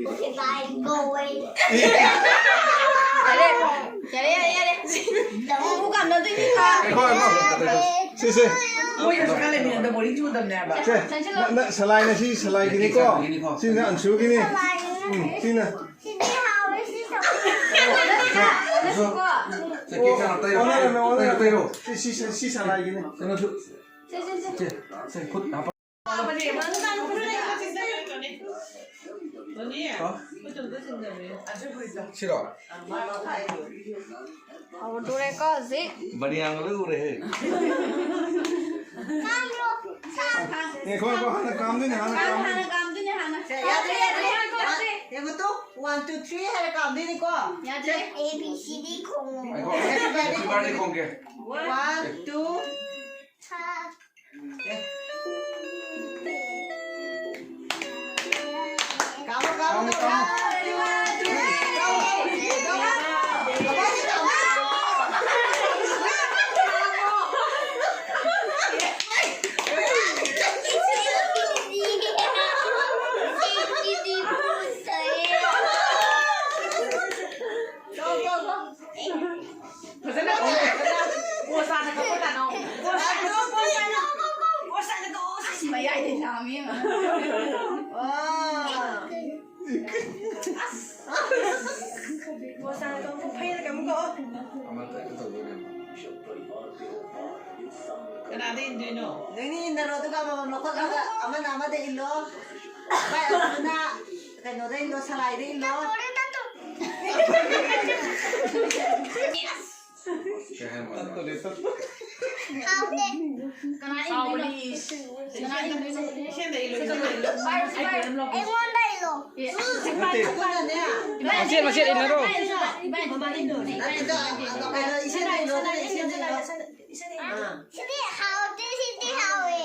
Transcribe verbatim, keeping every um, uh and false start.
Goodbye, go away. ꯌꯥꯔꯦ, ꯌꯥꯔꯦ, ꯌꯥꯔꯦ, ꯌꯥꯔꯦ꯫ ꯎ ꯀꯥꯟꯅꯗꯣꯏꯅꯤ ꯀꯣ꯫ ꯉꯥꯏꯈꯣ, ꯉꯥꯏꯈꯣ꯫ ꯁꯦ, ꯁꯦ꯫ ꯃꯣꯏꯒꯁꯨ ꯈꯔ ꯂꯩꯃꯤꯟꯅꯗ ꯕꯣꯔꯤꯡ ꯆꯨꯗꯕꯅꯦꯕ꯫ ꯁꯦ, ꯅꯪ, ꯅꯪ ꯁꯂꯥꯏꯅ ꯁꯤ ꯁꯂꯥꯏꯒꯤꯅꯤꯀꯣ꯫ ꯁꯤꯅ ꯑꯟꯁꯨꯒꯤꯅꯤ꯫ ꯎꯝ, ꯁꯤꯅ꯫ ꯁꯤꯗꯤ ꯍꯥꯎꯋꯦ, ꯁꯤ ꯇꯧꯋꯦ꯫ ꯁꯦ, ꯀꯦꯛ ꯆꯥꯔꯣ, ꯇꯩꯔꯣ꯫ ꯑꯣꯟꯅꯔꯝꯃꯦ, ꯑꯣꯟꯅꯔꯝꯃꯦ꯫ ꯇꯩꯔꯣ, ꯇꯩꯔꯣ꯫ ꯁꯤ, ꯁꯤ, ꯁꯤ, ꯁꯤ ꯁꯂꯥꯏꯒꯤꯅꯤ꯫ ꯀꯩꯅꯣꯁꯨ꯫ ꯁꯦ, ꯁꯦ, ꯁꯦ꯫ ꯁꯦ, ꯁꯦ, ꯈꯨꯠ ꯍꯥꯞꯄ꯫ ꯁꯤꯔꯣ? ꯍꯧꯗꯣꯔꯦꯀꯣ ꯍꯧꯖꯤꯛ꯫ ꯕꯅꯤꯌꯥꯟꯒ ꯂꯣꯏ ꯎꯔꯦꯍꯦ꯫ ꯉꯥꯏꯈꯣ, ꯉꯥꯏꯈꯣ, ꯍꯥꯟꯅ ꯀꯥꯝꯗꯣꯏꯅꯦ, ꯍꯥꯟꯅ ꯀꯥꯝꯗꯣꯏꯅꯦ꯫ ꯍꯥꯟꯅ ꯀꯥꯝꯗꯣꯏꯅꯦ, ꯍꯥꯟꯅ꯫ ꯁꯦ, ꯌꯥꯗ꯭ꯔꯦ, ꯌꯥꯗ꯭ꯔꯦ, ꯌꯥꯗ꯭ꯔꯦ, ꯌꯥꯗ꯭ꯔꯦ꯫ ꯌꯦꯡꯉꯨ ꯇꯨ, one, two, three ꯍꯥꯏꯔ ꯀꯥꯝꯗꯣꯏꯅꯤꯀꯣ꯫ ꯌꯥꯗ꯭ꯔꯦ꯫ A B C D ꯈꯣꯡꯉꯣ꯫ ꯉꯥꯏꯈꯣ, happy birthday ꯈꯣꯡꯒꯦ꯫ One, two, ꯐꯖꯅ ꯇꯧ, ꯐꯖꯅ꯫ ꯄꯣꯁ ꯍꯥꯟꯅ ꯀꯛꯄ ꯀꯥꯟꯗ꯫ ꯄꯣꯁ ꯍꯥꯟꯅ ꯀꯛꯑꯣ, ꯄꯣꯁ ꯍꯥꯟꯅ ꯀꯛꯑꯣ꯫ ꯄꯣꯁ ꯍꯥꯟꯅ ꯀꯛꯑꯣ꯫ ꯑꯁ, ꯃꯌꯥꯏꯗꯩ ꯂꯥꯝꯃꯤ ꯌꯦꯡꯉꯣ꯫ ꯋꯥ꯫ ꯄꯣꯁ ꯍꯥꯟꯅ ꯀꯛꯑꯣ, ꯐꯩꯅ ꯀꯩꯝ ꯀꯛꯑꯣ꯫ ꯀꯅꯥꯗ ꯏꯟꯗꯣꯏꯅꯣ? ꯅꯣꯏꯅꯤ ꯏꯟꯅꯔꯣ, ꯑꯗꯨꯒ ꯑꯃꯃꯝ ꯂꯧꯈꯠꯂꯒ ꯑꯃꯅ ꯑꯃꯗ ꯏꯜꯂꯣ꯫ ꯚꯥꯏ, ꯑꯗꯨꯅ ꯀꯩꯅꯣꯗ ꯏꯜꯂꯣ, ꯁꯂꯥꯏꯗ ꯏꯜꯂꯣ꯫ ꯀꯩ ꯍꯥꯏꯅꯣ? ꯇꯠꯇꯣꯔꯦ, ꯇꯠꯇꯣꯔꯦ꯫ ꯍꯥꯎꯇꯦ꯫ ꯀꯅꯥ ꯏꯟꯗꯣꯏꯅꯣ? ꯍꯥꯎꯕꯅꯤ꯫ ꯀꯅꯥ ꯏꯟꯗꯣꯏꯅꯣ? ꯏꯁꯦꯟꯗ ꯏꯜꯂꯣ, ꯏꯁꯦꯟꯗ ꯏꯜꯂꯣ꯫ ꯑꯩꯉꯣꯟꯗ ꯏꯜꯂꯣ꯫ ꯅꯠꯇꯦ꯫ ꯃꯆꯦꯠ, ꯃꯆꯦꯠ ꯏꯟꯅꯔꯣ꯫ ꯏꯕꯥꯅꯤ ꯏꯟꯗꯣꯏꯅꯦ꯫ ꯅꯠꯇꯦꯗ, ꯀꯩꯅꯣ, ꯏꯁꯦꯟꯗ ꯏꯜꯂꯣ, ꯏꯁꯦꯟꯗ ꯏꯜꯂꯣ꯫ ꯁꯤꯗꯤ ꯍꯥꯎꯇꯦ, ꯁꯤꯗꯤ ꯍꯥꯎꯋꯦ꯫